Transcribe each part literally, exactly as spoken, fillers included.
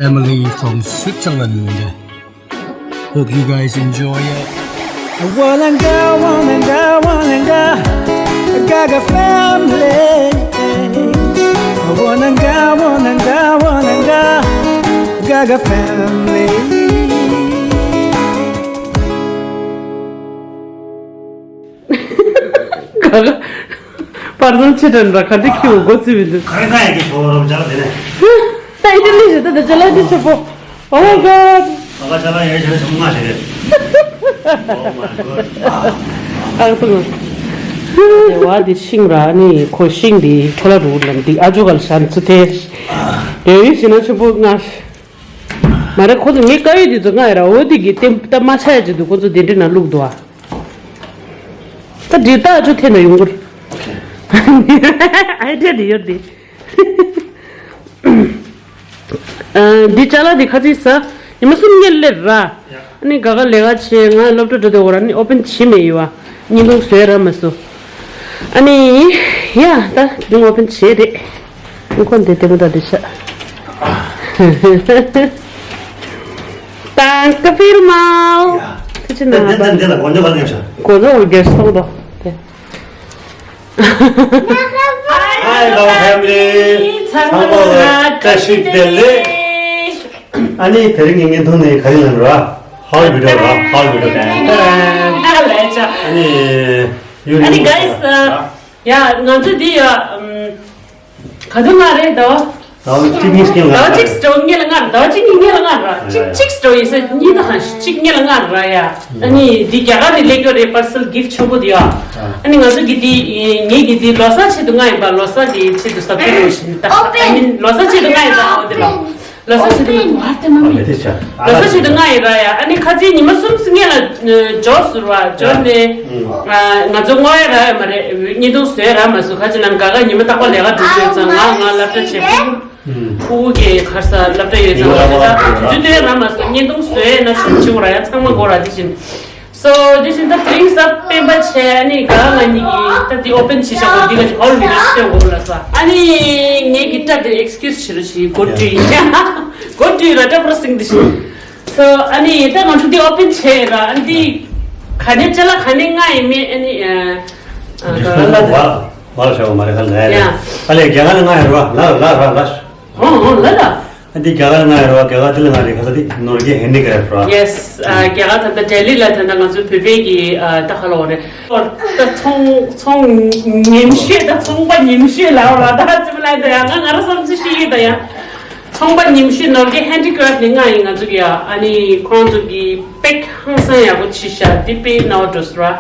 Family from Switzerland. Hope you guys enjoy it. Wananga, wananga, wananga, Gaga family. Wananga, wananga, wananga, Gaga family. ག་ག་པར་ཙམ་ཆེ་དྲན་ར་ག་འདྲ་ཁྱེའུ་མགོ་ཚོས་མི་འདུག་ག་རེ་ཁ་ཡ་གི་ཞོ་རོ་ཅག་དེ་ནས། ད་ཨི་ཊ་ལི་ཞིག་ད་ད་ཅ་ལག་འདི་ཆེ་པོ། Oh my god. ག་ག་ཅ་ལག་ཡ་ཞོ་ཆུང་མ་ཞིག་རེད། Oh my god. ཨ་ཏུ། དེ་བ་དེ་ཤིང་ར་ནི་ཁོ་ཤིང་དེ་ཁྲོ་ལ་རུ་ལམ་དེ་ཨ་ཇོ་གལ་ཤན་ཚུ་དེ། དེ་ཡིན་ཞིག་ན་ཆེ་པོ་ང་མ་རེད། ཁོ་ཚོ་ངའི་དཀའ་ཡོད་དེ་ཚོ་ང་ཡ་ར་འོ་དེ་གི་ཏེམ་ད་མ་ཆ་ཡ་ཅིག་འདུག་ཁོ་ཚོ་དེ་འདྲ་ན་བླུག་འདུག་ཨ། ད་འདི་ལྟ་ཅོ་ཐེ་ན་ཡོང་གི་རེད། ཨའི་ཌི་ཡ་འདི་ཡོད་དེ། ཨ། འདི་ཅ་ལག་འདི་ཁ་ཚིག་ཟ། ཉི་མ་གསུམ་ཉེར་སླེབས་ར། ཨ་ནི་ག་ག་ལས་ཀ་བྱས་ང་སློབ་གྲྭ་འགྲོ་དུས་འོ་ར་ནི་ཨོ་པན་བྱེད་མེད་ཡོད་བ། བརྙན་ཐུང་བཟོས་ར་མ་སོ། ཨ་ནི། ཡ་ད་དེ་རིང་ཨོ་པན་བྱས་རེད། ཁོ་འདི་ལྟད་མོ་ད་འདི་ཤ། Danke vielmals. ཡ། ཁྱི་ཆེ་ན་འདི་འདི་འདི་ལ་གོ་འཇོག་ག་ནས་ཤ། གོ་འཇོག་རྒྱལ་སོང་དོ། དེ། Hi, Gaga family. ཚང་མ་ལ་བཀྲ་ཤིས་བདེ་ལེགས། ཨ་ནི་དེ་རིང་གི་བརྙན་ཐུང་ནི་ག་རེ་ལབ་ར། ཧོལ་བི་ཌི་ཡོ་ར། ཧོལ་བི་ཌི་ཡོ་ཏན་ཏན། ཨ་ནི་ཡུ་ནི་གྷའི་སི། ཡ་ང་ཚོ་འདི་ཡ། ག་དུས་ང་རེད་དོ། ཟླ་བ་གཅིག་གཉིས་སྐྱེལ་ཟླ་བ་གཅིག་སྤྲོ་ཉེ་ལ་ལྔ་རེད། ཟླ་བ་གཅིག་གཉིས་ཉེ་ལ་ལྔ་རེད། གཅིག་གཅིག་སྤྲོ་ཡིན་ས་གཉིས་དང་གཅིག་ཉེ་ལ་ལྔ་རེད་ཡ། ཨ་ནི་འདི་རྒྱ་གར་ནས་སླེབས་ཡོད་རེད། པར་སེལ་གིཕ་ཊི་ཆེན་པོ་འདི་ཡ། ཨ་ནི་ང་ཚོ་གི་འདི་ངེད་ཀྱི་འདི་ལོ་གསར་ཆེད་དུ་ང་ཡིན་པ། ལོ་གསར་གྱི་ཆེད་དུ་ཟ་ཕེ་རོ་ཞིག་ད། ཨ་མིན་ལོ་གསར་ཆེད་དུ་ང་ཡིན་ད། འོ་འདི་ལ་ལོ་གསར་ཆེད་དུ་ང་ཡིན་པ། ལོ་གསར་ཆེད་དུ་ང་ཡིན་ར་ཡ། ཨ་ནི་ཁ་ཚིག་ཉི་མ་གསུམ་སྔོན་ལ་འབྱོར་ཟུར་བ་འབྱོར་ནས། ང་ཚོ་དངོས་ཡོད་ར་ཡོད་མ་རེད། བརྙན་ཐུང་བཟོས་ར་མ་བཟོས། ཁ་ཅིག་ལ་ག་ག་ཉི་མ་རྟག་པར་ལས་ཀ་འགྲོ་རྒྱུ་ཡོད་ཙང་། ང་ང་སློབ་གྲྭ་བྱེད་ཕྲུ་གུ་གི་ག་རེ་ཟ་སློབ་གྲྭ་ཡོད་ཙང་། ང་ཚོ་ད་དུས་ཚོད་སྟོན་ར་མ་བཟོས། བརྙན་ཐུང་བཟོས་ན་ཤུགས་ཆེ་བོ་ར་ཡ། ཚང་མ་མགོ་ར་དེ་བཞིན། སོ་དེ་བཞིན་ད་དེ་རིང་གཟའ་སྤེན་པ་བྱས། ཨ་ནི་ག་ང་གཉིས་ཀྱིས་ད་འདི་ཨོ་པན་བྱེད་བཞག་གོ། འདི་ལ་ཧོལ་བི་ཌི་ཡོ་སྟོན་དགོས་ལ་ས། ཨ་ནི་ངེད་ཀྱི་སྐྲ་དེ་ཨེགས་ཀིའུ་སི་བྱེད་རོགས་བྱེད། མགོ་བཀྲུས་ཡིན། མགོ་བཀྲུས་ར་སྐྲ་པུ་ར་སིང་དེ་བཞིན། སོ་ཨ་ནི་ད་ང་ཚོ་འདི་ཨོ་པན་བྱས་ར། ཨ་ནི་འདི་ག་ནས་ཅ་ལག་ག་ནས་མངགས་ཡིན་མིན། ཨ་ནི་ཨ་ཨ་ལ་ལ་ལ་ལ་ཤ་བ་མ་རེད་ཁ་ལ་ཡ། ཨ་ལས་རྒྱ་གར་ལ་མངགས་ཡོད་ར། ལ་ལ་ལ་ལ། ཨོ་ཨོ་ལ་ལ། ཨ་འདི་རྒྱ་གར་ལ་མངགས་ཡོད་ར། རྒྱ་གར་འདི་ལ་མངགས་རེད། ཁ་ས་འདི་ནོར་གྱི་ཧེན་ཌི་ཀེ་རབ་ར། ཡེ་སི། ཨ་རྒྱ་གར་ད་ལྟ་ལྡི་ལི་ལ་ད་ལྟ་ང་ཚོ་བོད་པའི་གི་ཨ་ད་ཁ་ལོ་རེད། ད་ཚོང་ཚོང་ཉིན་ཤོས། ད་ཚོང་པ་ཉིན་ཤོས་ལ་འོ་ར། ད་ཙི་མ་ལ་ད་ཡ་ང་ང་ར་བསམ་ཚུལ་ཤེས་ཀྱི་ད་ཡ། ཚོང་པ་ཉིན་ཤོས་ནོར་གྱི་ཧེན་ཌི་ཀེ་རབ་ནས་མངགས་ཡིན། ང་ཚོ་གི་ཡ། ཨ་ནི་ཁོང་ཚོ་གི་པེག་ཧང་སང་ཡག་པོ་བྱས་ཤག་འདི་དཔེ་ནོར་འགྲོ་སོང་ར།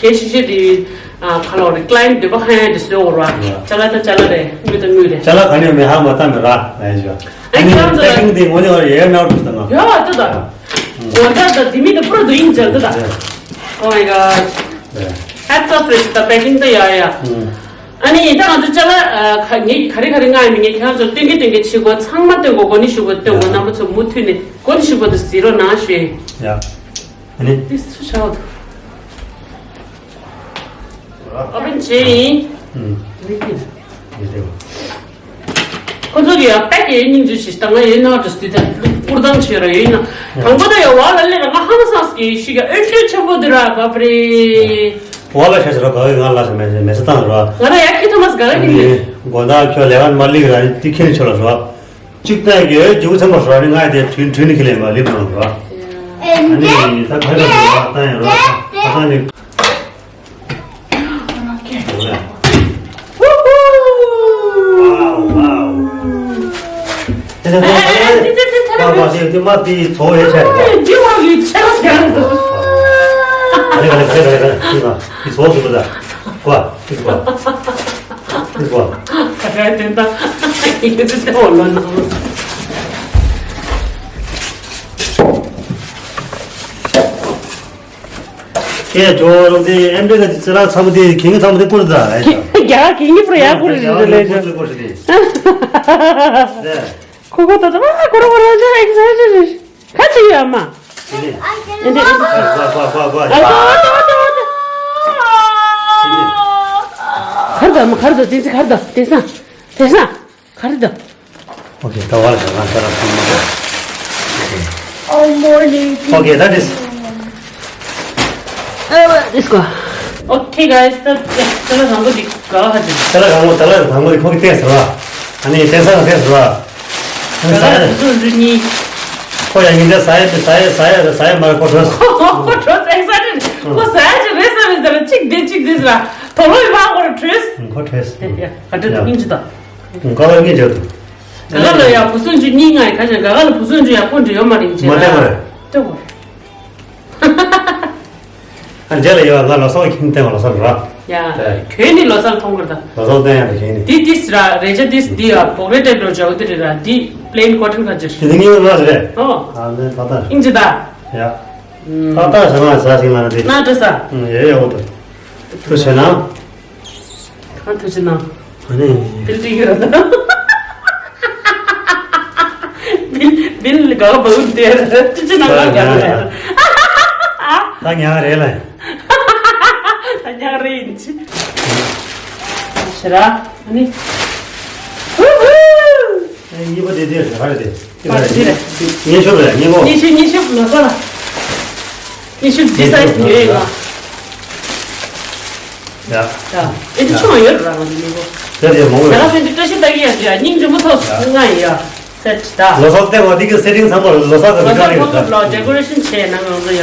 གལ་ཆེ་ཤོས་དེ་ཨ་ཁ་ལོ་རེད། ཀ་ལ་ཡེན་ཊི་འདོད་པ་ཧ་ཡང་དེ་བཟོས་འོ་ར། ཡ། ཅ་ལག་ད་ཅ་ལག་རེད། དངུལ་ད་དངུལ་རེད། ཅ་ལག་ག་ནས་མེད་ཧ་མ་ལྟ་མེད་ར་ལ་ཡ་ཞུ། ཨ་ནི་ཁྱེད་རང་ཚོ་ལ་པེ་ཀིང་དེ་ངོ་ནས་ཡ་ཡ་ནོར་འགྲོ་སོང་ན། ཡ་ད་ད། ངོ་ད་ད་དེ་མི་ད་པུ་ར་དུ་ཡིན་ཅག་ད་ད། Oh my god. Hats off རེད་ད། པེ་ཀིང་ད་ཡ་ཡ། ཨ་ནི་ད་ང་ཚོ་ཅ་ལག་ཨ་ཁ་ངས་ག་རེ་ག་རེ་མངགས་ཡིན་མིན་ངས་ཁྱེད་རང་ཚོར་སྟོན་གི་སྟོན་གི་བྱེད་དགོས། ཚང་མ་སྟོན་དགོས། གོ་ནི་ཞུ་དགོས་སྟོན་དགོས། རྣམ་པ་ཚོ་མུ་མཐུད་ནས་གོ་ནི་ཞུ་དགོས་དེ་གཟིགས་རོགས་གནང་ཞུ། ཡ། ཨ་ནི། འདི་སུ་ཆགས་འདུག་ཨ་པན་བྱས་ཡིན། ཨུམ། མི་ཐུབ། མི་ཐུབ། ཁོ་ཚོ་གི་ཡ་པེག་ཡེ་སྙིང་རྗེ་ཞིག་ད་ང་ཡིན་ན་འགྲོ་སྟེ་ད་སྐུར་ཐང་ཆེ་ར་ཡིན་ན། དང་པོ་ད་ཡ་བ་ལ་ལེ་ར་ང་ཧང་སངས་ཀྱི་ཤི་ག་ཨེ་འདྲ་ཆེན་པོ་འདི་ར་བབ་རེད། བ་ལ་ཤ་ཤ་ར་ག་ཡོད་ང་ལ་ཤ་མེ་མེ་ས་བཏང་ར། ང་ར་ཡ་ཁི་ཐོ་མ་སི་ག་ར་གི་མི། དགོན་བདག་ཁྱོད་ལས་ཀ་མ་ལིག་ར་ཏི་ཁེན་ཆོ་ལ་ར། གཅིག་ལྟ་ཡི་རྒྱུ་ཚན་པ་ཧྲོ་ནི་ང་དེ་དྲིན་དྲིན་ནི་ཁི་ལེ་མ་ལིབ་ནང་རོ། ཨ་ནི་ད་ཁ་ཁ་ལྟ་ཡི་རོ། ད་ད་ནི། Wow, wow. དེ་ནས་ད་ད་ད་ད་དེ་དེ་མ་དེ་ཚོ་ཡེ་ཆ་རེད། དེ་བ་གི་ཆ་ར་ཡང་། ཨ་ལེ་ཨ་ལེ་ཨ་ལེ་ཨ་ལེ་ཨ་ལེ། དེ་ཚོ་ཟུར་པ་ད། ཀོ་ཨ། དེ་ཀོ་ཨ། དེ་ཀོ་ཨ། ད་ག་དེ་འདྲ་ཡིན་ཚེ་དེ་འོ་ལོ་ནང་། ཀེ་ཇོ་རོང་དེ་ཨེམ་ཌི་ག་དེ་ཚེ་ར་ཚ་མོ་དེ་གིང་ཚ་མོ་དེ་ཀུར་ད། རྒྱ་གིང་གི་པུར་ཡ་ཀུར་རེད་ལེ་ཇོ། ཀུར་ཀུར་དེ། ཁོ་ཁོ་ད་ད་མ་ཀོ་རོ་ཀོ་རོ་ཇ་ཨེག་སར་སའི་ཛི་ཁ་ཅིག་ཡོད་མ། ཨེ་འདྲ་ཨེ་འདྲ། ཨ་ད་ཨ་ད་ཨ་ད་ཨ་ད། གར་ད་མ་གར་ད་དེ་ཚེ་གར་ད་དེ་སང་དེ་སང་གར་ད། Okay, ད་བར་ཞག་ང་ད་ར་ཕུལ་མ་ཐུབ། Okay, that is. Let's go. Okay, guys, ད་ད་ལ་དང་པོ་འདི་ག་བ་ཧ་ཅི། ད་ལ་དང་པོ་ད་ལ་དང་པོ་འདི་ཁོ་གི་བལྟས་ཟེར་བ། ཨ་ནི་བལྟས་ས་ལ་བལྟས་ཟེར་བ། ཨ་ནི་ཟ་ཡ། ཁོ་ཡ་ཉིན་དེ་ཟ་ཡ་ཟ་ཡ་ཟ་ཡ་ཟ་ཡ་མ་ཁོ་བྲོས། ཁོ་བྲོས་excited. ཁོ་ཟ་ཡ་ཅི་རེད་བསམ་མི་ཟེར་གཅིག་དེ་གཅིག་དེ་ཟེར། དོ་ལོ་ཡི་བ་ཁོ་བྲོས། ཁོ་བྲོས། ཡ་ག་བྲོས་དང་སྙིང་རྗེ་དང་། ཀ་བ་སྙིང་རྗེ་དང་། ག་ག་ལ་ཡ་བུ་སུན་ཅུ་གཉིས་ལྔ་ཡི་ཁ་ཆེ་ག་ག་ལ་བུ་སུན་ཅུ་ཡ་ཁོ་འདྲ་ཡོད་མ་རེད་ཅེས་མ་བལྟས་པ་རེད། བལྟས་པ་རེད། ཨ་རྗེས་ལ་ཡོད་ང་ལོ་སོགས་ཁྱིམ་བསྟན་པ་ལོ་སོགས་ར། ཡ། ཁྱོད་ནི་ལོ་སར་མཐོང་གི་རེད་ད། ལོ་སོགས་བསྟན་ཡ་ད་ཁྱོད་ནི། འདི་ཏིས་ར་རེ་ཅ་ཏིས་འདི་ཡ་བོག་རེ་ཏེབ་ལོ་ཇའུ་ཏི་རི་ར་འདི་plain cotton ཁ་ཅིར། དེ་ནི་ངའི་ལོ་རེད། ཨོ། ཨ་ནི་ད་ད། ཨིན་ཇི་ད། ཡ། ད་ད་ཟ་མ་ཟ་ཞིག་ལ་ན་དེ། ན་ད་ས། ཡ་ཡ་འོ་ད། ཐུགས་ཆེ་ན། གང་ཐུགས་ཆེ་ན། ཨ་ནི། དེ་འདྲ་ཡོད་ད། བིལ་བིལ་ག་བ་འདེར་ཅི་ཅི་ན་ག་ག་རེད། ད་ཉག་རེད་ལ། ད་ཉག་རེད་ཡིན་ཅི། ཤི་ར་ནི། ཧུ་ཧུ། ཨེ་གཉིས་པ་དེ་དེ་རེད་ག་རེ་དེ། ཨ་དེ་རེད། ཉེ་ཤོབ་རེད་ཉེ་གོ། ཉེ་ཤོབ་ཉེ་ཤོབ་ལོ་ས་ལ། ཉེ་ཤོབ་ཇི་སའི་ཉེ་ཡོད་ཡ། ཡ། ཡ། ཨེ་དེ་ཆུང་ཡོད་ར་ང་ཚོ་ཉེ་གོ། དེ་དེ་མང་བོ་ཡ་ཡོད། ང་ཚོ་འདི་བཀྲ་ཤིས་རྟགས་ཡ་ཡ་སྙིང་རྗེ་མོ་ཐོག་ང་ཡ། སེ་ཊི་ད། ལོ་སར་བསྟན་པ་འདི་གི་སེ་ཊིང་ཚང་མ་ལོ་སར་གི་ལོ་སར་ཕོ་ཊོ་ལ་ཌེ་ཀོ་རེ་ཤན་བྱས་ན་ང་ཚོ་ཡ།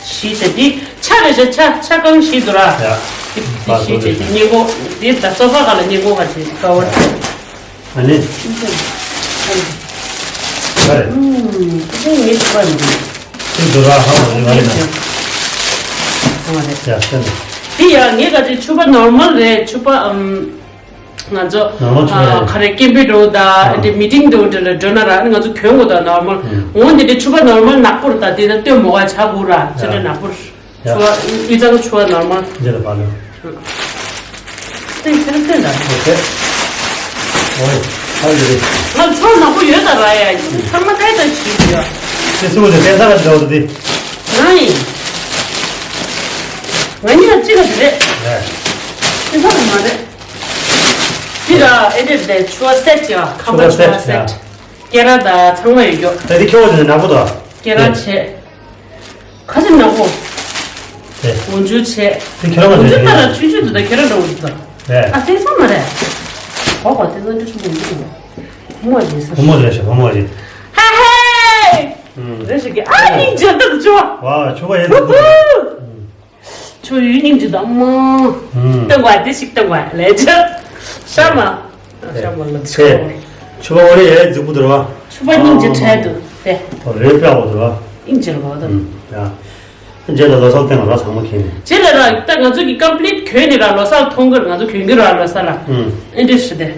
ཞིག་བྱས་འདི་ཆ་རེ་བྱས་ཆ་ཆ་གང་ཞིག་འདུག་ར། ཡ། འདི་ཞིག་བྱས་འདི་སྙིང་པོ་འདི་ད་སོ་ཕ་ག་ལ་སྙིང་པོ་ག་བྱས་ཀ་བ། ཨ་ནི། ཨ་རེ། ཨུམ། ཁྱེད་ངའི་ཐུག་པ་མི་འདུག་ཁྱེད་འདུག་ར་ཧ་ལ་ཡོད་རེད་ན། ཨ་རེད། ཡ་ཤེས་ན། འདི་ཡ་ངས་ག་ཚོད་ཕྱུ་པ་ནོར་མལ་རེད་ཕྱུ་པ་ཨམ། ང་ཚོ་ནོར་མལ་ཕྱུ་པ་རེད། ཨ་ག་རེ་ཀེམ་པིང་འགྲོ་ད་ཨ་དེ་མི་ཊིང་འགྲོ་དེ་ལ་འགྲོ་ན་ར་ང་ཚོ་གྱོན་དགོས་ད་ནོར་མལ། ཨུམ། འོ་འདི་འདྲ་ཕྱུ་པ་ནོར་མལ་ནག་པོ་རེད་ད་དེ་ད་སྟོན་མོ་ག་ཆ་དགོས་ར་ཅི་འདྲ་ཡ། ནག་པོ་རེད། ཡ། ཕྱུ་པ་ཨི་ཙང་ཕྱུ་པ་ནོར་མལ། འདི་ལ་བ་ལོ། ཏིང་ཏིང་ཏིང་ད། ཨོ་ཁེ། ཨོ་ཡ། ཧ་ལས་རེད། ང་ཚོ་ནག་པོ་ཡོད་ད་ར་ཡ། ཚང་མ་ཏའི་ཏའི་བྱེད་ཀྱི་ཡོད། ཁྱེད་སུ་དེ་ཏའི་ས་ལ་འགྲོ་དེ། ང་ཡིན། ང་གཉིས་ལ་གཅིག་ག་དེ་རེད། རེད། ཁྱེད་ས་ལ་མ་རེད། འདི་ར་ཨེ་འདྲས་རེད་ཕྱུ་པ་སེ་ཊི་ཡ་ཁ་པར་ཕྱུ་པ་སེ་ཊི་ཡ། སྐེ་རགས་ད་ཚང་མ་ཡོད་རྒྱུ། ད་འདི་ཁྱོད་འོ་དེ་ནག་པོ་དང་། སྐེ་རགས་བྱས། ཁ་ཅིག་ནག་པོ། དེ། འོ་འཇུ་བྱས། དེ་ཁྱོད་རང་འོ་འཇུ་ལ་ད་ར་ཆུ་ཆུ་དུ་ད་ཁྱོད་རང་འདྲ་འོ་འཇུ་ད། རེད། ཨ་དེ་ཚང་མ་རེད། ཧོ་ཧོ་དེ་ཚང་འདྲ་ཆུ་མོ་འཇུ་ད། བུ་མོ་རེད་ས། བུ་མོ་རེད་ཤག་བུ་མོ་རེད། ཧེ་ཧེ། ཨུམ། རེ་ཞིག་གི་ཨ་ཡིན་འཇུ་ད་ཆུ་བ། ཝ་ཆུ་བ་ཡིན་ད། ཆུ་ཡུལ་སྙིང་རྗེ་དང་མ། ཨུམ། སྟོན་པ་དེ་ཞིག་སྟོན་པ་ལས་ཆ། ཤ་མ། ཤ་མ་ལ་ཆུ། ཆུ་བ་འོ་རེ་ཡ་རྫིག་པོ་འདུག་ར། ཆུ་བ་སྙིང་རྗེ་འཕྲལ་དུ་དེ། རེ་པ་འོ་འདུག་ར། སྙིང་རྗེ་ར་བ་དང་། ཡ། རྗེས་ལ་ལོ་སར་སྟེང་ལ་ར་ཚང་མ་ཁྱེར་ནས། རྗེས་ལ་ར་ད་ང་ཚོ་གི་ཀམ་པི་ལིཊ་གྱོན་ནས་ར་ལོ་སར་མཐོང་གི་ར་ང་ཚོ་གྱོན་གི་ར་ལོ་སར་ལ། ཨེ་འདྲ་ཞིག་དེ།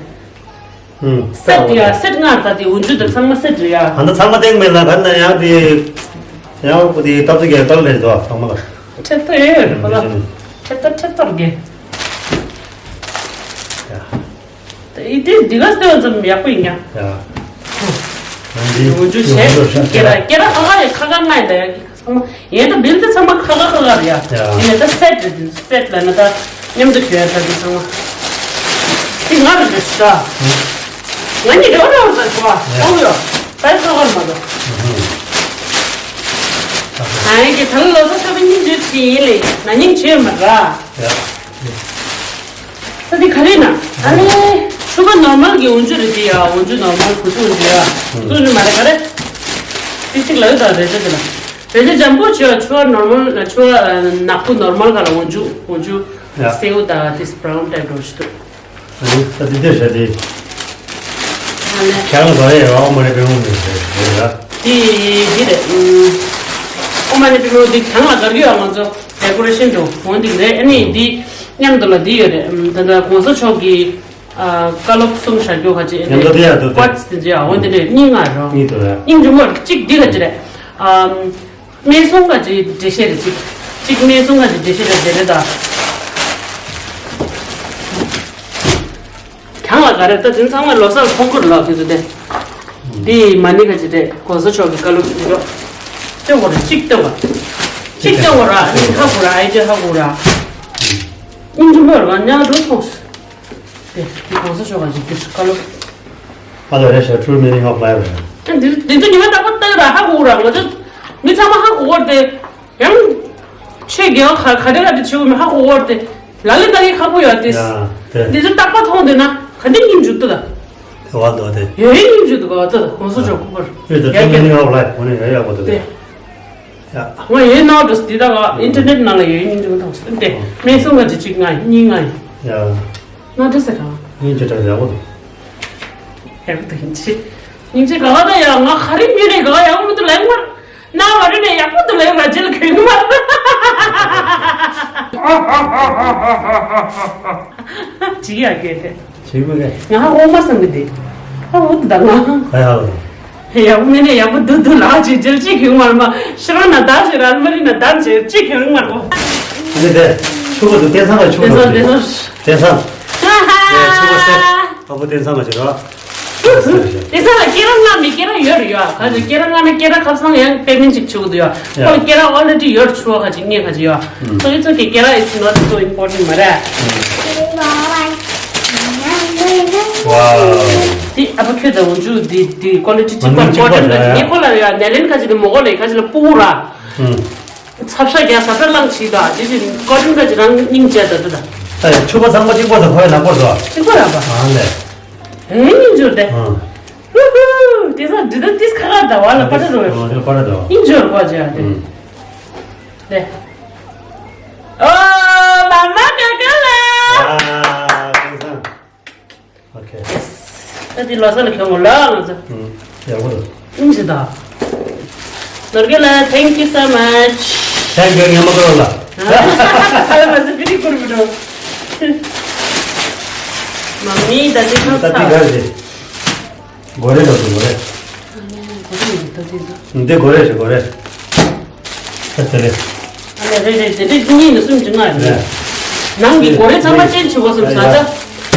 སེ་ཊི་ཡ་སེ་ཊི་ལྔ་ད་དེ་འོ་འཇུ་ད་ཚང་མ་སེ་ཊི་རེད་ཡ། ཨ་ད་ཚང་མ་སྟེང་མེད་ལ་ག་ན་ཡང་དེ་ཡང་ཁོ་དེ་ཏབ་ཏུ་གེ་ཏལ་རེད་དོ་ཚང་མ་ལ། ཁྲེབ་ཏོ་ཡོད་ཁོ་ལ། ཁྲེབ་ཏོ་ཁྲེབ་ཏོར་གེ། ཡ། དེ་དེ་འདི་ག་སྟོན་ཙམ་ཡག་པོ་ཡིན་ཡ། ཡ། འོ་འཇུ་བྱས་སྐེ་ར་སྐེ་ར་ཁ་ཁ་རེད་ཁ་ཁ་ལྔ་ཡིན་ད་ཡ་གི། ཚང་མ་ཡིན་ད་བིལ་དེ་ཚང་མ་ཁ་ཁ་ཁ་ཁ་རེད་ཡ། ཡ། ཡིན་ནའི་ད་སེ་ཊི་རེད་དེ་སེ་ཊི་ལ་ན་ད་མཉམ་དུ་གྱོན་ཡ་ད་དེ་ཚང་མ། དེ་ང་རེད་རེད་ཤག་ང་གཉིས་འདྲ་བ་འདྲ་བ་ད་ཤོག་ཨ། ཨོ་ཡ། ད་ཁ་ཁ་མ་ད། ཨ་ཡ་གི་ད་ལོ་སར་ཤོ་པིང་སྙིང་རྗེ་ཆེ་ཡིན་ལེ་ན་སྙིང་རྗེ་མ་ར། ཡ། ད་དེ་ག་རེ་ན། ཨ་ནི། ཕྱུ་པ་ནོར་མལ་གྱི་འོ་འཇུ་རེད་དེ་ཡ། འོ་འཇུ་ནོར་མལ་བུ་ཚུགས་འོ་འཇུ་ཡ། ཚུགས་འོ་འཇུ་མ་རེད་ག་རེ། ཏི་ཏིག་ལ་ཡོད་ད་རེ་ཅོ་དེ་ལ། རེ་ཅོ་འཇམ་པོ་བྱོས་ཕྱུ་པ་ནོར་མལ་ཕྱུ་པ་ནག་པོ་ནོར་མལ་ག་ལ་འོ་འཇུ་འོ་འཇུ། ཡ། སེའུ་ད་ཏིས་བྷ་རའུན་ཊའིབ་འགྲོ་ཞིག་འདུག་ཨ་ནི་ད་དེ་འདྲ་བྱས་ཏེ། ཨ་ལས། ཁྱེད་རང་ཚོ་ཡ་ཨོ་མ་ནི་པད་མོ་མི་རེད་རེད་ལ། དེ་དེ་རེད། ཨོ་མ་ནི་པད་མོ་དེ་གྱང་ལ་དགར་གྱི་ཡོད་ང་ཚོ་ཌེ་ཀོ་རེ་ཤན་འགྲོ་འོང་དེ་རེད། ཨ་ནི་དེ་མཉམ་དུ་ལ་དེ་ཡོད་རེད། ད་ལྟ་གོང་ས་མཆོག་གི་བཀའ་སློབ་གསུང་བཞག་རྒྱུ་ཁ་ཅིག་ཨ་ནི་ཀོ་ཊི་སི་དེ་ཚོ་ཡ་འོ་དེ་འདྲས་གཉིས་ལྔ་རོ། གཉིས་འདུག་ཡ། སྙིང་རྗེ་མོ་གཅིག་འདི་ཁ་ཅིག་རེད། སྨན་སོང་ག་ཅིག་འགྲེལ་བཤད་རེ་གཅིག་གཅིག་སྨན་སོང་ག་ཅིག་འགྲེལ་བཤད་རེ་དེ་རེད་ད། གྱང་ལ་ག་རེ་ད་དེ་ཚང་མ་ལོ་སར་ཁོང་ཁུར་ལོ་དེ་ཚོ་དེ། འདི་མ་ཎི་ག་ཅིག་རེད་གོང་ས་མཆོག་གི་བཀའ་སློབ་དེ་ཚོ། སྟོན་དགོས་རེད་གཅིག་སྟོན་དགོས། གཅིག་སྟོན་དགོས་ར་ཨ་ནི་ཧ་གོ་ར་ཨའི་ཅེ་ཧ་གོ་ར། སྙིང་རྗེ་མོ་ར་ཉག་འགྲོ་ཐོངས། དེ་དེ་གོང་ས་མཆོག་ག་ཅིག་དེ་བཀའ་སློབ། ཨ་ལ་རེད་ཤག True Meaning of Life། ཨ་འདི་འདི་ཚོ་ཉི་མ་རྟག་པར་ལྟ་གི་ར་ཧ་གོ་ར་ང་ཚོ་མི་ཚང་མ་ཧ་གོ་བར་དེ་ཡང་ཆོས་རྒྱལ་བ་ག་ག་འདྲ་ག་འདྲ་བྱེད་དགོས་མིན་ཧ་གོ་བར་དེ་ལ་ལ་ལྟ་གི་ཁག་པོ་ཡོད་དེ། ཡ་དེ། འདི་ཚོ་རྟག་པར་མཐོང་དེ་ན་ག་འདྲ་སྙིང་རྗེ་འདུག་ད། དེ་བ་འདུག་དེ། ཡོད་སྙིང་རྗེ་འདུག་ག་ད་ཧོན་སུ་ཆོག་ཁུ་པར་ཡོད་དེ། True Meaning of Life འོ་ནི་ཡོད་ཡག་པོ་འདུག་དེ། དེ། ཡ། ང་ཡོད་ནོ་ཌིས་འདི་དག་ཨིན་ཊར་ནེཊ་ནང་ལ་ཡོད་སྙིང་རྗེ་མི་མཐོང་སྟེ། སྨན་སོང་ག་ཅི་གཅིག་ང་གཉིས་ང་ཡ། ནོ་ཌིས་ག་སྙིང་རྗེ་དྲག་ཡག་པོ་འདུག་ཡག་པོ་འདུག་ཡིན་ཅི། སྙིང་རྗེ་ག་བ་ད་ཡ་ང་ག་རེ་མི་རེད་ག་ཡག་པོ་མི་འདུག་ལེགས་མར། ན་བ་རེ་ནས་ཡག་པོ་འདུག་ལེགས་མར་རྗེས་ལ་གོན་གི་མ། ཅི་ཡ་གེ་དེ། ཞིག་མི་གེ། ང་ཧ་འོ་མ་སང་གི་དེ། ཧ་འོ་དེ་ད་ང་། ཧ་ཡ་ལ། ཡག་པོ་མེད་ན་ཡག་པོ་འདུག་འདུག་ལགས་ཅིག་རྒྱལ་ཅིག་གིས་མར་མ་ཤི་རོ་ན་བདག་ཞིག་ར་མ་རི་ན་བདག་ཅིག་ཅིག་གིས་མར་གོ། ཨ་ནི་དེ་ཆུ་བོ་དུ་བསྟན་སང་ལ་ཆུ་བོ་དུ་དེ་སང་དེ་སང་། ཡ་ཆུ་བོ་སེ་ཨ་བོ་བསྟན་སང་ལ་ཅིག་རོ། དེ་སང་ལ་སྐེ་རགས་ལྔ་མི་སྐེ་རགས་ཡོད་རེད་ཡ། ག་ཅིག་སྐེ་རགས་ལྔ་ན་སྐེ་རགས་ཁབ་སང་ཡང་པེ་མེན་ཅིག་ཆུ་བོ་དུ་ཡ། ཁོ་ལ་སྐེ་རགས་ཨོ་རེ་ཌི་ཡོད་ཆུ་བོ་ག་ཅིག་ངས་ག་ཅིག་ཡ། So it's okay, Kera is not so important མ་རེད། Wow. དེ་ཨ་ཕ་ཁྱོད་དང་འོན་ཆུ་དེ་དེ་ཀོ་ལི་ཊི་གཅིག་པ་མ་ནིང་གཅིག་པ་ཀོ་ཊན་རེད། ག་ཅིག་ངས་ཁོ་ལ་ཡ་ནེ་ལེན་ག་ཅིག་དེ་མོ་གོ་ལེ་ག་ཅིག་ལ་སྤུ་གུ་ར། ཚབ་ཤ་རྒྱག་ཚབ་ཤ་བླངས་བྱིས་ད་དེ་བཞིན་ཀོ་ཊན་ག་ཅིག་རང་སྙིང་རྗེ་ད་དུ་ད། ཨ་ཡ་ཆུ་བ་ཚང་མ་གཅིག་པ་དང་ཁོའི་ནག་པོ་རེད། གཅིག་པ་ར་པ། ཨ་ལེ། ཨེ་སྙིང་རྗེ་དེ། ཨ། ཧུ་ཧུ། དེ་ཚོ་འདི་ད་ཏིས་ཁ་ཁ་ད་བ་ལ་པ་ཏྲ་རོ། ཨ་དེ་པ་ཏྲ་ད་བ། ཨིན་ཇོར་གོ་ཇ་དེ། ཨུམ། དེ། ཨོ་མ་མ་ཀ་ཀ་ལ། ཨ་དེ་ཚོ། ཨོ་ཁེ། ད་དེ་ལོ་ས་ལ་ཁྱོད་ངོ་ལ་ང་ཚོ། ཨུམ། ཡག་པོ་འདུག་ཨིན་ཇི་ད། ནོར་གེ་ལ་thank you so much. Thank you ཉམས་མ་ཀོ་ལ། ཨ་ལ་མ་ཟི་བི་རི་ཀུར་བི་རོ། མ་མི་ད་དེ་ཁ་ད་དེ་ཚ། ག་རེ་རེད། གོ་རེ་འགྲོ་དུ་གོ་རེ། འདི་གོ་རེ་ཞིག་གོ་རེ། ཨ་དེ་རེད། ཨ་ལེ་རེད་རེད་དེ་རེད་གཉིས་ནི་གསུམ་གྱི་ལྔ་རེད། རེད། ནང་གི་གོ་རེ་ཚང་མ་ཅན་ཆེ་བ་གསུམ་ཟ་ད།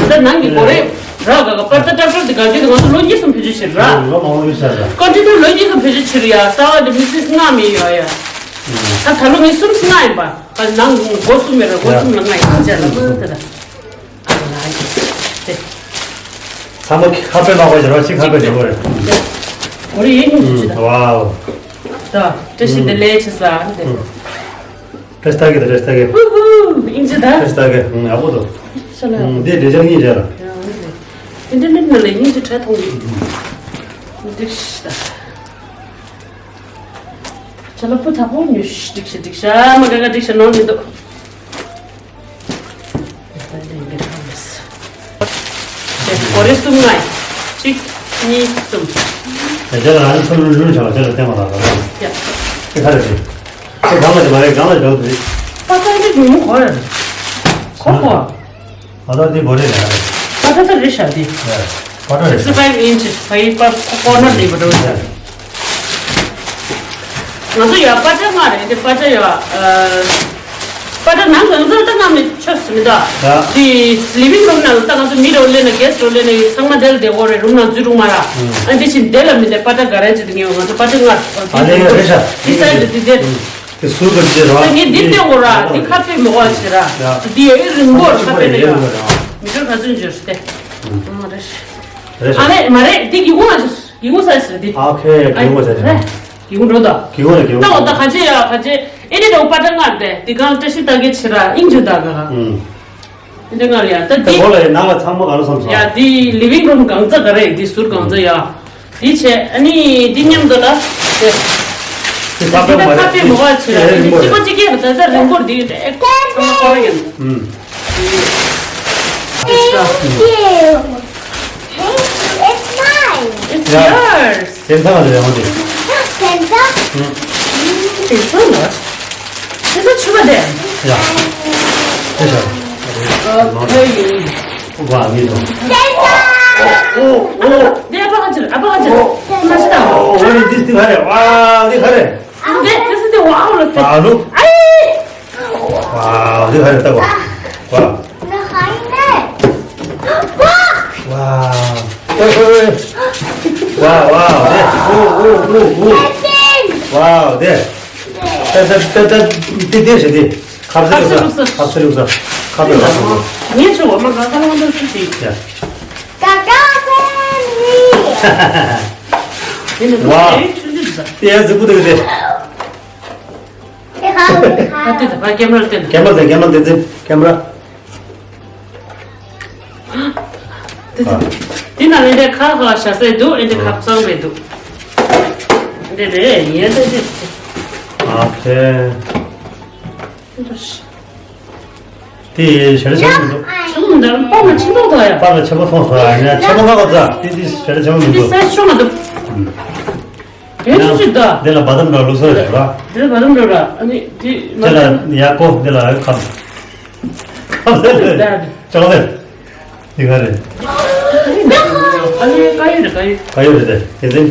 ད་ནང་གི་གོ་རེ་ར་ག་ག་པར་ད་ཏྲ་ཏྲ་དེ་ག་དུས་ང་ཚོ་ལོ་གཉིས་གསུམ་བེད་སྤྱོད་བྱེད་ར། ལོ་མང་པོ་ཡོད་ས་ར། ཀོན་ཊི་ནར་ལོ་གཉིས་གསུམ་བེད་སྤྱོད་བྱེད་ར་ཡ་གསར་བ་དེ་མི་སྲིད་ལྔ་མི་ཡོད་ཡ། ད་ད་ལོ་ངས་གསུམ་ལྔ་ཡིན་པ། ད་ནང་གོ་གསུམ་མེད་ར་གོ་གསུམ་ལ་ལྔ་ཡིན་ཅེས་ལ་མི་ད་ད། ཚང་མ་ཁ་དཔེ་མ་གོ་ཞེས་རོགས་ཤིག་ཁ་དཔེ་འཇོག་གོ་རེད། འོ་རེ་ཡིན་ཅི་ད། ཝའོ། ད་བཀྲ་ཤིས་བདེ་ལེགས་ཆེ་ས་ཨ་ནི་དེ། བཀྲ་ཤིས་རྟགས་ཀྱི་ད་བཀྲ་ཤིས་རྟགས་ཀྱི། ཧུ་ཧུ་ཨིན་ཅི་ད། བཀྲ་ཤིས་རྟགས་ཀྱི་ཡག་པོ་འདུག་ཤ་ལ་ཡག་པོ། འདི་འདྲ་ཆགས་ཉིན་བྱས་ལ། ཨིན་ཊར་ནེཊ་ནང་ལ་ཨིན་ཅི་ཁྲ་མཐོང་གི། འདི་ཤི་ད། ཅ་ལག་སྤུ་དག་པོ་ཉོས་ཤིག་འགྲིག་ཤིག་འགྲིག་ཤ་མ་ག་ག་འགྲིག་ཤ་ནོར་མི་འདུག་གོ་རེ་གསུམ་ལྔ་ཡིན། གཅིག་གཉིས་གསུམ། ཡ་ཅ་ལག་ཨ་ནི་ཚུར་ལུན་ལུན་བྱ་བ་ཅ་ལག་བསྟན་པ་ལ་ད་ཡ། དེ་ག་རེ་རེད། དེ་གང་ལ་དེ་མ་རེད་གང་ལ་འཇོག་དེ་རེད། པ་ཏ་དེ་ཉུང་ཉུང་གོ་རེད། གོ་གོ། པ་ཏ་དེ་གོ་རེད་རེད། པ་ཏ་ད་རེད་ཤག་དེ། ཡ། པ་ཏ་རེད། Sixty five inches ཕ་ཡི་པ་ཀོར་ནར་དེ་བ་འགྲོ་ཡ། ང་ཚོ་ཡ་པ་ཏྲ་མ་རེད་དེ་པ་ཏྲ་ཡ། པ་ཏྲ་ནང་གང་ཚོ་ད་ནང་ནས་ཆོས་སུ་མི་ད། ཡ། དེ་ལི་ཝིང་རུམ་ནང་ལ་ད་ང་ཚོ་མི་རོ་ལེ་ན་གེ་སི་རོ་ལེ་ན་ཡོད་ཚང་མ་དེ་ལ་བསྡད་གོ་རེད། རུམ་ནང་འཛུལ་རུང་མ་ར། ཨ་འདི་ཕྱིན་དེ་ལ་མི་དེ་པ་ཏྲ་ག་རེ་ཅི་དེ་ངས་ང་ཚོ་པ་ཏྲ་ང་། ཨ་ནི་རེད་ཤག་དེ་སའི་དེ་དེ་དེ། དེ་ཟུར་དུ་བྱེད་རོགས། ད་ངས་འདི་བལྟས་འོ་ར་འདི་ཁ་དཔེ་མོ་བ་བྱེད་ར། ཡ། འདི་ཡ་ཨི་རིང་པོར་ཁ་དཔེ་ནས་ཡ། མི་ཚོར་ག་ཚོད་འཇོར་སྟེ། ཨ་མ་རེད། རེད་ཤག་ཨ་རེད་མ་རེད་འདི་སྒེའུ་ཁུང་ཨ་ཅིག་སྒེའུ་ཁུང་ས་ཟེར་འདི། ཨ་ཁེ་སྒེའུ་ཁུང་ས་ཟེར། སྒེའུ་ཁུང་འགྲོ་ད། སྒེའུ་ཁུང་རེད་སྒེའུ་ད་འོ་ཁུང་། ད་ག་ཅི་ཡ་ག་ཅི་ཨེ་འདི་འདྲ་པ་ཏྲ་ངར་དེ་འདི་གང་བཀྲ་ཤིས་རྟགས་བརྒྱད་བྱེད་ར་ཨིན་ཇུ་ད་ག་ག་ཨུམ། འདི་ང་ལ་ཡ་ད་ད་འདི། གོ་ལ་ཡ་ནང་ལ་ཚང་མ་ག་རེ་བསམ་སོང་། ཡ་འདི་ལི་ཝིང་རུམ་གང་ཚ་ག་རེ་འདི་ཟུར་གང་ཚ་ཡ། འདི་བྱས་ཨ་ནི་འདི་མཉམ་དུ་ལ། དེ། འདི་ད་ཁ་པེ་མོ་ག་ཆེ་ལ་འདི་གཅིག་པ་གཅིག་སྐད་ད་ད་རིང་པོར་འདི་ཨེ་ཚང་མ་གོ་ར་ཡིན། ཨུམ། It's yours. དེ་ཚང་མ་ལ་ཡོང་དེ། དེ་ཚང་། ཨུམ། དེ་ཚང་ལ། དེ་ཚོ་ཆུ་བ་དེ། ཡ། དེ་ཤ། ཨོ་ཁེ། ཝ་མི་དང་། ཨོ་ཨོ་ཨོ། དེ་ཨ་ཕ་ག་ཅིར་ཨ་ཕ་ག་ཅིར། མ་ཤི་དང་། ཨོ་ཨོ་ནི་དེ་དེ་ག་རེ། ཝ་དེ་ག་རེ། དེ་དེ་སི་དེ་ཝ་ཨོ་ལ་དེ། ཨ་ལུ། ཨའི། ཝ་དེ་ག་རེ་ལྟ་གོ། ཝ། ཝ། ཝ་ཝ་དེ། ཨོ་ཨོ་ཨོ་ཨོ། ཝ་དེ། ད་ད་ད་ད་དེ་དེ་ཞེ་དེ། ཁབ་སེ་ལུག་ས། ཁབ་སེ་ལུག་ས། ཁབ་སེ་ལུག་ས། ཁབ་སེ་ལུག་ས། ངས་ཆུ་འོ་མ་གང་ག་ལ་འོང་དུ་ཆུ་ཞིག་ཡ། ཀ་ཀ་སེ་ནི། དེ་ནི་ཝ། ལུག་དེ་ཆུང་ཆུང་འདུག་ད། དེ་ཡང་གཟིགས་པོ་འདུག་དེ། ཨ་ཏི་ད་ཕ་ཀེམ་ར་སྟེར། ཀེམ་ར་སྟེར། ཀེམ་ར་སྟེར། ཀེམ་ར། དེ་ནང་ལ་འདི་ཁ་ཁ་བཞག་ས་འདུག་ཨེ་འདི་ཁ་གཙང་པོ་འདུག་འདི་རེད་ཡིན་ད་འདི། ཨ་ཁེ། དེ་ཞེ་དྲག་ཆེན་པོ་མི་འདུག་ཆུང་འདྲ་པར་ལ་ཆེན་པོ་ཐོག་ཡ། པར་ལ་ཆེན་པོ་མཐོང་སོང་ཨ་ནི་ཆེན་པོ་ཁ་བ་ཙ་དེ་དེ་ཞེ་དྲག་ཆེན་པོ་མི་འདུག་སའི་ཆུང་མ་འདུག་དེ་ཆུ་ཆུ་ད། འདི་ལ་བ་དམ་འདྲ་ལུགས་སྲོལ་རེད་ར། འདི་ལ་བ་དམ་འདྲ་ར་ཨ་ནི་དེ་མ། དེ་ལ་ཡ་ཀོ་འདི་ལ་ཁམ། ཁམ་ཟེར་ལེ། ཅོག་ལེ། འདི་ག་རེད། ཨ་ནི་ཀ་ཡོད་རེད་ཀ་ཡོད། ཀ་ཡོད་རེད་དེ་དེ་ཚེ།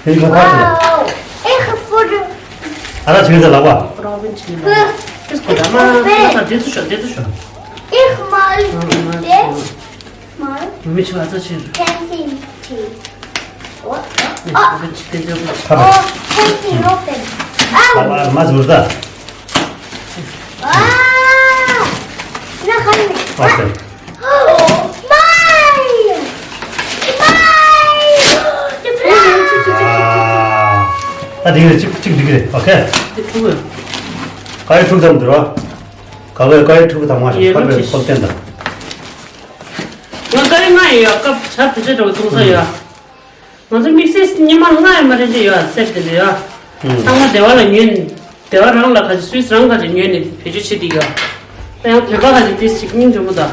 དེ་ཁ་ཕར་ཆེ་ལ། ཨེ་ཁ་ཕོ་རུ། ཨ་ར་ཆེ་ཚེ་ལག་པ། རོ་བིན་ཆེ་ལ། ཏིས་ཁོ་ད་མ་ས་ས་དེ་ཚུ་ཤོག་དེ་ཚུ་ཤོག་ཨེ་ཁ་མ་ལུ། མ་ལུ། མི་ཆུ་ཨ་ཙ་ཆེ་རུ། ཕེན་སིང་ཆེ། ཨོ། ཨ། ཨོ་ཕེན་སིང་ཨོ་ཕེན། ཨ། ཨ་མ་ཟུར་ད། ཨ། ན་ཁ་ནི། ཨོ་ཕེན། མའི། མའི། ཨ། ཨ་འགྲིག་རེད་གཅིག་གཅིག་འགྲིག་རེད་ཨོ་ཁེ། དེ་ཐུག་གོ། ཀ་ཡོ་ཐུག་ཙམ་འདུག་རོ། ཀ་ཡོ་ཀ་ཡོ་ཐུག་དང་མ་ཡེ་ཤོག་ཁ་རོ་བའི་ཁོལ་བསྟན་དང་། ང་ཀ་ཡོ་ང་ཡོད་ཡ་སྐབས་ཆ་དེ་ཆ་འདྲ་བོ་ཐུག་ས་ཡོད། ང་ཚོ་དམིགས་བསལ་སྙེ་མ་ལྔ་ཡོད་མ་རེད་འདྲ་ཡོད་སེབ་དེ་འདྲ་ཡོད། ཚང་མ་སྡེ་བ་ལ་ཉོས་ནས་སྡེ་བ་རང་ལ་ག་ཚོད་སུད་སི་རང་ག་ཚོད་ཉོས་ནས་བེད་སྤྱོད་བྱེད་དེ་ཡོད། ད་ཡང་བོད་པ་ག་ཚོད་ཏིས་ཅིག་སྙིང་རྗེ་མོ་དང་།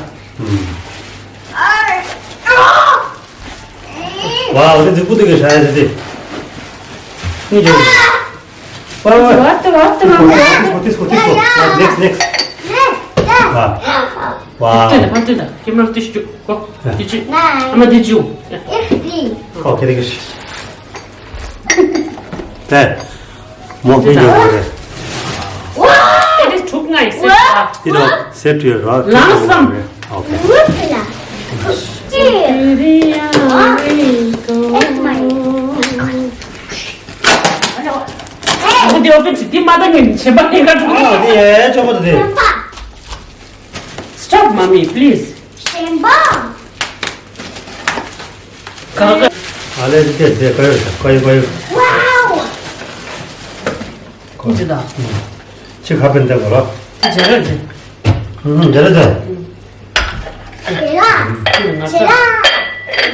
ཝའོ་དེ་ཚོ་སྤུ་ཏི་གི་ཧྲ་ཡ་དེ་དེ། སྙིང་རྗེ་མོ། ཝའོ། What the, what the, what the? This one, this one, this one. Next, next. ཝའོ། ཕར་སྟོན་དང་ཕར་སྟོན་དང་ཀེམ་ར་ལ་ལྟོས་ཤིག་ཅུ་ཀོ། ཏི་ཅུ། ཨ་མ་ཏི་ཅུ། ཨོ་ཁེ་རེ་ཁེ་ཤི། དེ། མོ་ཕི་ཡོད་རེད། It is ཐུག་ངའི་སེ་ཁ། དེ་ལ་སེབ་ཡོད་ར། ལངས་སམ། ཨོ་ཁེ། ཨ་ཁུ་དེ་ཨོ་པན་ཅིག་དེ་མ་ད་ངས་བྱེད་པ་ཡིན་ག་འགྲོ། ཨོ་དེ་ཨེ་ཆོག་མ་ཐུབ་དེ། Stop, mommy, please. ཞེན་པ། ག་ག་ཨ་ལེ་དེ་དེ་ཀ་ཡོ་ཀ་ཡོ་ཀ་ཡོ། ཝའོ། ཁོ་ཅི་ད། ཅི་ཁ་པན་དེ་གོ་ལ། དེ་ཇེ་ར་ཇེ། ཧུམ་ཧུམ་ཇེ་ར་ཇེ། ཇེ་ར་ཇེ་ར།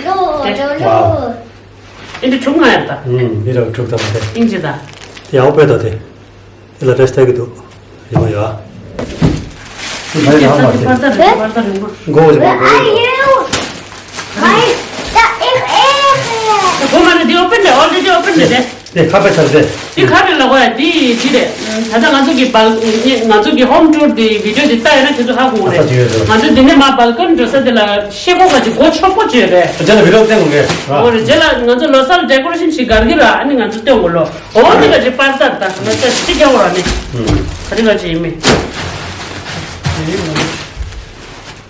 ལོ་ལོ་ལོ། ཨེ་འདི་ཁྲུག་ང་ཡ་ད། ཧུམ་འདི་ར་ཁྲུག་ད་མ་དེ། ཨིན་ཇི་ད། དེ་ཡའོ་པེ་ད་དེ། དེ་ལ་ཏྲེས་ཏེ་གི་འདུག་རི་མོ་ཡོད། དེ་ཕར་ཡོད་མ་དེ། ཕར་ད་རི་མོ་ཕར་ད་རི་མོ། མགོ་བོ་ཞིག་མ་གོ། ཨ་ཡོ། ཨ་ཡོ། ད་ཨེ་ཨེ་ཨེ། ད་གོ་མ་རེད་འདི་ཨོ་པན་རེད། ཨོ་རེ་ཌི་ཨོ་པན་རེད་དེ། དེ་ཁ་པ་ཆགས་ཏེ། འདི་ག་རེ་ལབ་དགོས་ཡ་འདི་འདི་རེད། ད་ལྟ་ང་ཚོ་གི་བལ་ང་ཚོ་གི་ཧོམ་ཊུར་འདི་བི་ཌིའོ་འདི་ལྟ་ཡོད་ན་དེ་ཚོ་ཧ་གོ་གི་རེད། ཨ་ས་ཅི་ཡོད་རེད། ང་ཚོ་འདི་ནས་མ་བལ་ཀོ་ནི་འགྲོ་ས་དེ་ལ་ཤེལ་སྒོ་ག་ཅིག་སྒོ་ཆག་པོ་ཅིག་ཡོད་རེད། རྗེས་ལ་བི་ཌིའོ་བསྟན་དགོས་གི། འོ་རེད། རྗེས་ལ་ང་ཚོ་ལོ་གསར་ཌེ་ཀོ་རེ་ཤན་ཞིག་དགར་གི་ར། ཨ་ནི་ང་ཚོ་སྟོན་དགོས་ལོ། འོ་འདི་ག་ཅིག་པར་ཏར་ད་ང་ཚོ་ཅི་རྒྱག་འོ་ར་ནི། ཨུམ། ག་རེ་ག་ཅིག་ཡིན་མིན།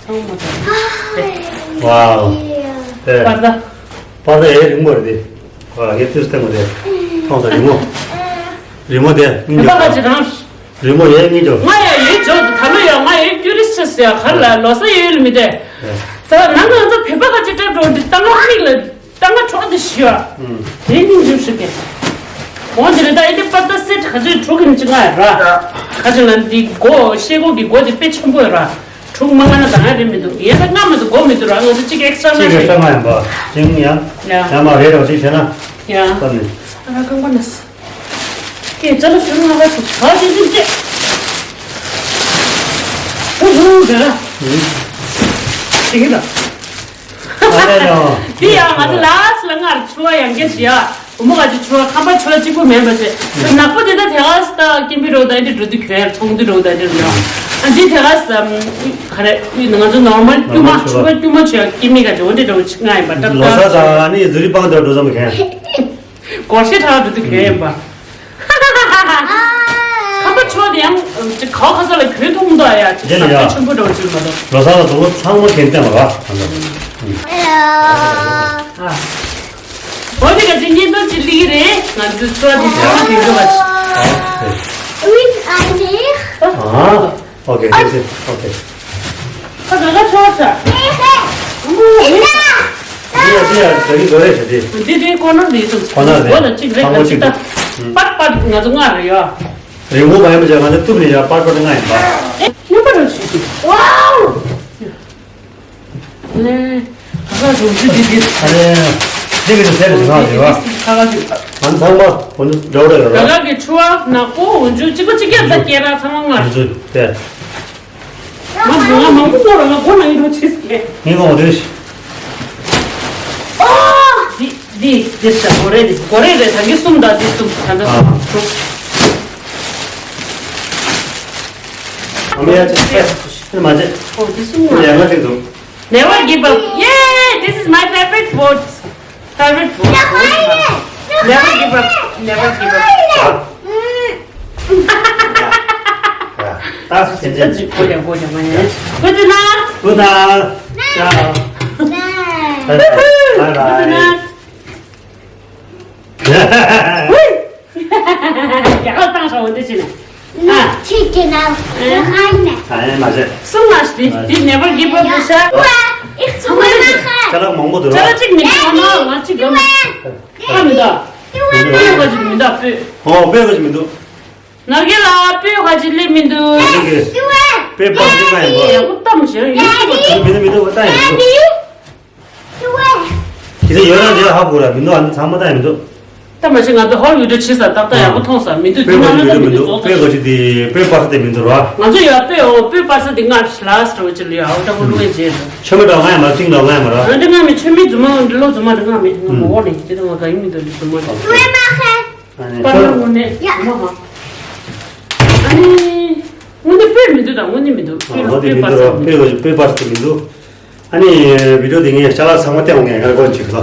ཚང་མ་ད། ཝའོ། དེ། པར་ཏར། པར་ཏར་ཨེ་རིང་མོ་རེད་དེ། ཨ་ངས་ཏུས་བསྟན་པ་དེ། མཐོང་ས་རི་མོ། རི་མོ་དེ་སྙིང་རྗེ་པོ། རི་མོ་ཡས་སྙིང་རྗེ་པོ། ང་ཡ་ཡོད་འཇོག་ད་ལོ་ཡ་ང་ཡོད་ཀྱུ་རི་སི་ཆེ་ཡ་ག་རེ་ལ་ལོ་ས་ཡོད་ཡོད་ལ་མི་དེ། ད་ནང་ང་ཚོ་བོད་པ་ག་ཅིག་སྐྲ་བྲོ་འདི་ད་ང་མིག་ལ་ད་ང་གྲོགས་འདི་ཤི་བ། དེ་སྙིང་རྗེ་པོ་ཞིག་གི། འོ་འདི་རེད། ད་ཨེ་འདི་པར་ཏར་སེ་ཊི་ག་ཚོད་དྲུག་གི་ནི་ཅི་ང་ཡ་ར། ག་ཅིག་ལ་འདི་སྒོ་ཤེལ་སྒོ་གི་སྒོ་དེ་དཔེ་ཆེན་པོ་ཡོད་ར། དྲུག་མ་ལྔ་ན་ད་ང་རེད་མི་འདུག་ཡས་ད་ལྔ་མི་འདུག་སྒོ་མི་འདུག་ར། ང་ཚོ་གཅིག་ཨེག་སི་ཊ་ལྔ་ཞིག་ལྔ་ཡིན་པ། ཅིང་ཡང་། ཡ། ཡ་མ་རེད་རོ་ཅིག་བྱས་ན། ཡ། ད་ནི། ཨ་ར་རྐང་པ་ན་སི། ཀེ་ཅ་ལ་ཞུ་ང་ལ་ཞུ་ཧ་ཅི་ཅི་ཅི། ཧུ་ཧུ་དེ་ར། ཅིག་ཡིན་ད། ཨ་ལེ་ལོ། དེ་ཡང་ང་ཚོ་ལ་སི་ལ་ངར་ཆུ་བ་ཡང་གེ་ཞིག་ཡ། བུ་མོ་ག་ཅིག་ཆུ་བ་ཁམས་པ་ཆུ་བ་གཅིག་པུ་མེད་པ་ཞིག་ནག་པོ་དེ་ད་དེ་ག་ས་ཀིམ་པི་རོ་ད་འདི་འགྲོ་དུས་གྱོན་ཚོང་དུས་རོ་ད་འདི་རོ། ཨ་འདི་དེ་ག་ས་ག་རེ་ང་ཚོ་ནོར་མལ་དཀྱུས་མ་ཆུ་བ་དཀྱུས་མ་ཆུ་ཡ་ཀིམ་མི་ག་ཅིག་འོ་འདི་འདྲ་བོ་ཆིག་ང་ཡིན་པ་ཏག་ཏག་ལོ་ས་ད་ནི་ཟུ་རི་པང་དུ་འགྲོ་ཙམ་གྱོན། སྒོར་གཞས་གྲགས་འགྲོ་དུས་གྱོན་ཡིན་པ། ཁམས་པ་ཆུ་བ་དེ་ཡང་ཅིག་ག་བ་ག་ས་ལ་གྱོན་མཐོང་མདོག་ཡ་ཅིག་དེ་ལ་ཡ། ཟབ་ཆེན་པོ་འདྲ་བོ་ཅིག་མ་གཏོགས། ལོ་ས་ལ་དུ་བོ་ཚང་མ་གྱོན་བསྟན་པ་ར། ཨ། འོ་དེ་ག་ཅིག་བརྙན་ཐུང་ཅིག་སླེབས་ཀྱི་རེད། ང་ཚོའི་ཚོ་དེ་ཚང་མ་གྱོན་འགྲོ་བ་ཅིག་ཨ། ཨོ་ཁེ། ཨོ་ཁེ། ཨོ་ཁེ། ཁ་ག་ག་ཆོག་ཆ། ཨེ་ཧེ། ཨེ་ཧེ། ཡ་ཅི་ཡ་ད་གི་དགོས་རེད་ཤ་དེ། འདི་དེ་ཁོ་ན་རེད་འདུག་ཁོ་ན་རེད། འོ་ན་གཅིག་རེད། ཚང་མ་གཅིག་འདུག་ད་པར་པར་ང་ཚོ་ལྔ་རེད་ཡ། རིང་པོ་མ་ཡིན་པ་བྱས་ང་ཚོ་གཏུབ་ནས་ཡ་པར་པར་ལྔ་ཡིན་པ། ཨེ་སྔོན་པ་རང་ཞིག་འདུག་ཝའོ། ལེ། ཁ་ཁ་ཞུ་ཞུ་དེ་དེ། ཨ་ལེ། འདི་གི་ཚད་དུ་ཞུ་ཁ་ཞུ་བ། ཁ་ཁ་ཞུ། ང་ཚང་མ་འོ་ནི་འདྲ་བོ་རེད་ར། ལ་ལ་གི་ཆུ་བ་ནག་པོ་འོ་འཇུ་གཅིག་པ་གཅིག་རྐྱང་ད་སྐྱེ་ར་ཚང་མ་ལྔ། འོ་འཇུ་དེ། ང་མང་མང་པོ་ལ་ང་སྒོ་ནང་ཡིན་རོགས་བྱེད་ཟེར། ངས་ངོ་དེ་ཞིག་འདི་འདི་འདི་ས་གོ་རེ་འདི་གོ་རེ་རེ་ད་གི་གསུམ་དང་འདི་གསུམ་ད་ད་གསུམ་དྲུག་ཨ་མ་ཡ་ཅིག་ཨེ་མ་ཅིག་ཨོ་འདི་གསུམ་ཡ་ང་ཅིག་འདུག Never give up. Yay! This is my favorite word. Favorite word. Never give up. Never give up. ད་སེམས་ཅན་ཅིག་གོ་ཀྱང་གོ་ཀྱང་མ་ཉན། Good night. Good night. Ciao. Bye bye. Bye bye. རྒྱ་གར་བཏང་ཤོག་འོ་འདི་བྱས་ནས། ཨ། ཁྱེད་ཀྱི་ནང་ལ་ཨ་ནི། ཨ་ཡ་མ་བྱས། གསུམ་ལ་འདི་འདི་never give up ཤ། ཨ་ཨི་ཚང་མ་ལ་ཅ་ལག་མང་པོ་འདུག་ཅ་ལག་གཅིག་མི་འདུག་ང་ང་གཅིག་གམ། ཨ་མི་འདུག་སྤོས་ཁ་ཅིག་མི་འདུག་སྤོས། ཨོ་སྤོས་ཁ་ཅིག་མི་འདུག་ནོར་གྱི་ལ་སྤོས་ཁ་ཅིག་སླེབས་མི་འདུག་སྤོས་པ་ཅིག་ཡག་པོ་གཏམ་བྱས་ཡིན་སྤོས་ཁ་མི་འདུག་མི་འདུག་མི་འདུག་ད་ཡིན། དེ་ཚོ་ཡོད་རང་དེ་ལ་ཧ་གོ་ར་མི་འདུག་ཨ་ནི་ཚང་མ་ལྟ་ཡ་མི་འདུག་ད་མ་གཞི་ང་ཚོ་ཧོལ་བི་ཌིའོ་བྱེད་ས་ཏག་ཏག་ཡག་པོ་མཐོང་ས་མི་འདུག་དེ་སྤོས་ནང་ལ་ད་མི་འདུག་མི་འདུག་རྫོགས་སྤོས་ཁ་ཅིག་དེ་སྤོས་པ་ས་དེ་མི་འདུག་ར། ང་ཚོ་ཡ་སྤོས་འོ་སྤོས་པ་ས་དེ་སྔར་ལ་སི་ཊི་ལ་ཅི་ལ་ཡ་འོ་ད་ཁོ་ལུ་ངས་བརྗེད་ར། ཆོས་མེད་འགྲོ་ང་ཡ་མ་ཅིང་འགྲོ་ང་ཡ་མ་ར། ཨ་འདི་ང་མི་ཆོས་མེད་རྫུན་མ་འདི་ལོ་རྫུན་མ་འདི་ང་མི་ང་མ་འོ་ནི་དེ་ད་ང་ག་ཡིན་མི་འདུག་འདི་རྫུན་མ་འདི། ཨ་ནི་པར་ལ་ངོ་ནས་རྫུན་མ་ཧ། ཨ་ནི་དངོས་གནས་སྤོས་མི་འདུག་ད་དངོས་གནས་མི་འདུག་ཨ་འོ་དེ་མི་འདུག་ར་སྤོས་པ་ས་དེ་མི་འདུག་ཨ་ནི་བི་ཌིའོ་དེ་ངས་ཅ་ལག་ཚང་མ་སྟེང་ངས་ང་ལ་སྒོ་ཕྱེ་གི་ལ།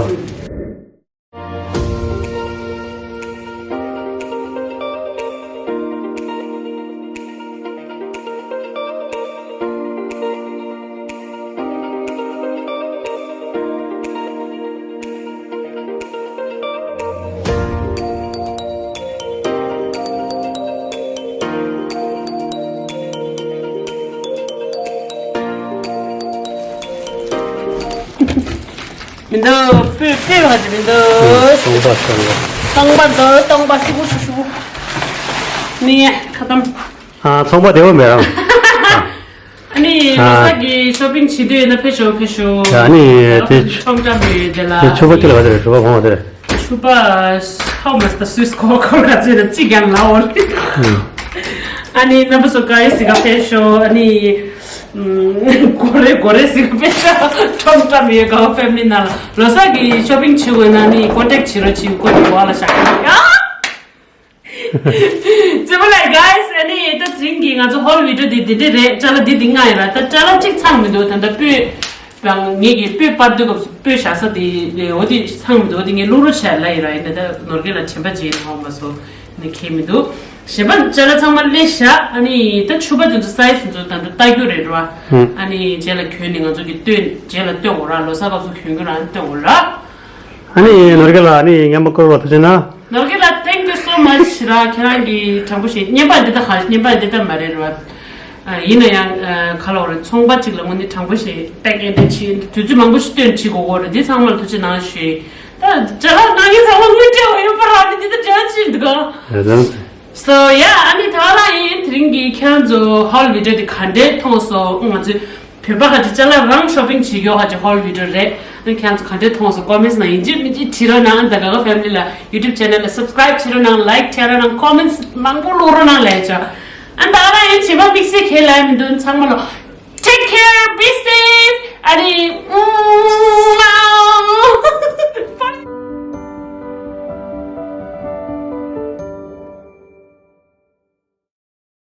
མི་འདུག་སྤོས་སྤོས་ཁ་ཅིག་མི་འདུག་སྟོང་པ་ཤོར་ལ། སྟོང་པ་འདུག་སྟོང་པ་ཤུ་གུ་ཤུ་ཤུ་གུ། ནི་ཁ་ཏམ། ཨ་ཚོང་པ་བདེ་བོ་མེད་རང་། ཨ་ནི་ལོ་གསར་གྱི་ཤོ་པིང་བྱེད་འདོད་ཡོད་ན་ཕེབས་ཤོག་ཕེབས་ཤོག་ཨ་ནི་དེ་ཆོ་ཆོམ་ཀྲམ་ཡོད་དེ་ལ། དེ་ཆོ་པ་ཀི་ལ་བ་དེ་རེད་ཆོ་པ་ཕོང་བ་དེ་རེད། ཆུ་པ་ཧའོ་མ་སི་ཊར་སུས་ཁོ་ཁོ་ག་ཚོད་ན་ཅི་གང་ལ་འོ་ལེ། ཨ་ནི་རྣམ་པ་ཚོ་ག་རེ་ཟིག་ག་ཕེབས་ཤོག་ཨ་ནི་གོ་རེ་གོ་རེ་ཟིག་ག་ཕེབས་ཤོག་ཁྲོམ་ཁྲམ་ཡོད་ག་ཕེབས་མི་ན་ལོ་གསར་གི་ཤོ་པིང་བྱེད་དགོས་ན་ནི་ཀོན་ཊེག་བྱེད་རོགས་བྱེད་ཀོན་ཊེག་བ་ལ་བཞག་གི་ཡ། ཙི་མོ་ལ་གྷའི་སི་ཨ་ནི་ད་དེ་རིང་གི་ང་ཚོ་ཧོལ་བི་ཌིའོ་འདི་འདི་འདྲ་རེད། ཅ་ལག་འདི་འདི་ལྔ་ཡིན་ར། ད་ཅ་ལག་གཅིག་ཚང་མི་འདུག་ད་ལྟ་སྤོས། རང་ངེད་ཀྱི་སྤོས་པར་དུས་སྐབས་སུ་སྤོས་བཞག་ས་དེ་ལས་འོ་དེ་ཚང་མི་འདུག་འོ་དེ་ངས་བླུག་རོགས་བྱས་ལ་ཡིན་ར། ཡིན་ད་ད་ནོར་གེ་ལ་དྲན་པ་བརྗེད་ནས་ཧོ་མ་སོ་ནི་ཁེལ་མི་འདུག་གཞན་པ་ཅ་ལག་ཚང་མ་སླེབས་བཞག་ཨ་ནི་ད་ཕྱུ་པ་དེ་ཚོ་སའི་ཛི་ཚོ་ད་ད་ལྟ་རྒྱུ་རེད་ར། ཨ་ནི་རྗེས་ལ་གྱོན་ནས་ང་ཚོ་གི་སྟོན་རྗེས་ལ་སྟོན་འོ་ར། ལོ་གསར་སྐབས་སུ་གྱོན་གྱི་ར་སྟོན་འོ་ར། ཨ་ནི་ནོར་གེ་ལ་ཨ་ནི་ཉམས་པ་སྐོར་བ་ཐུགས་རྗེ་གནང་། ནོར་གེ་ལ་thank you so much ར། ཁྱེད་རང་གི་དྲང་པོ་ཞིག་བརྙན་པར་འདི་ལྟ་ག་བརྙན་པར་འདི་ལྟ་མ་རེད་ར། ཡིན་ན་ཡང་ག་ལ་བ་རེད། ཚོང་པ་གཅིག་ལ་དངོས་གནས་དྲང་པོ་ཞིག་ལྟ་མཁན་དེ་ཕྱིན་དུས་ཚོད་མང་པོ་ཞིག་སྟོན་བྱེད་དགོས་གོ་རེད། འདི་ཚང་མ་ལ་ཐུགས་རྗེ་གནང་ཞུ། ད་ཅ་ལག་གནང་མཁན་ཚང་མ་དངུལ་སྤྲད་འོ་ཡོད་པ་ར། ནི་འདི་ལྟ་འདྲ་ཅིག་འདུག་ག So yeah ཨ་ནི་ད་ལ་ཡིན་དེ་རིང་གི་ཁྱེད་རང་ཚོ་ཧོལ་བི་ཌིའོ་འདི་ག་འདྲས་མཐོང་སོང་། ང་ཚོས་བོད་པ་ཁ་ཅིག་ཅ་ལག་རང་ཤོ་པིང་བྱེད་ཀྱོག་ཁ་ཅིག་ཧོལ་བི་ཌིའོ་རེད། ཨ་ནི་ཁྱེད་རང་ཚོ་ག་འདྲས་མཐོང་སོང་ཀོ་མེན་ཊི་ནང་ཡིན་གཅིག་མིན་གཅིག་བྲིས་རོགས་གནང་། ད་ག་ག་ཕེ་མི་ལི་ལ་ཡུ་ཊུབ་ཆེ་ནལ་ལ་སབ་སི་ཀ་རའིབ་བྱེད་རོགས་གནང་། ལའིཀ་བྱེད་རོགས་གནང་། ཀོ་མེན་ཊི་མང་པོ་བླུག་རོགས་གནང་ལས་ཆོག་ཨ་ནི་ད་ལ་ཡིན་བྱེད་པ་དམིགས་བསལ་ཁས་ལེན་མི་འདུག་ཚང་མ་ལོ། Take care, be safe.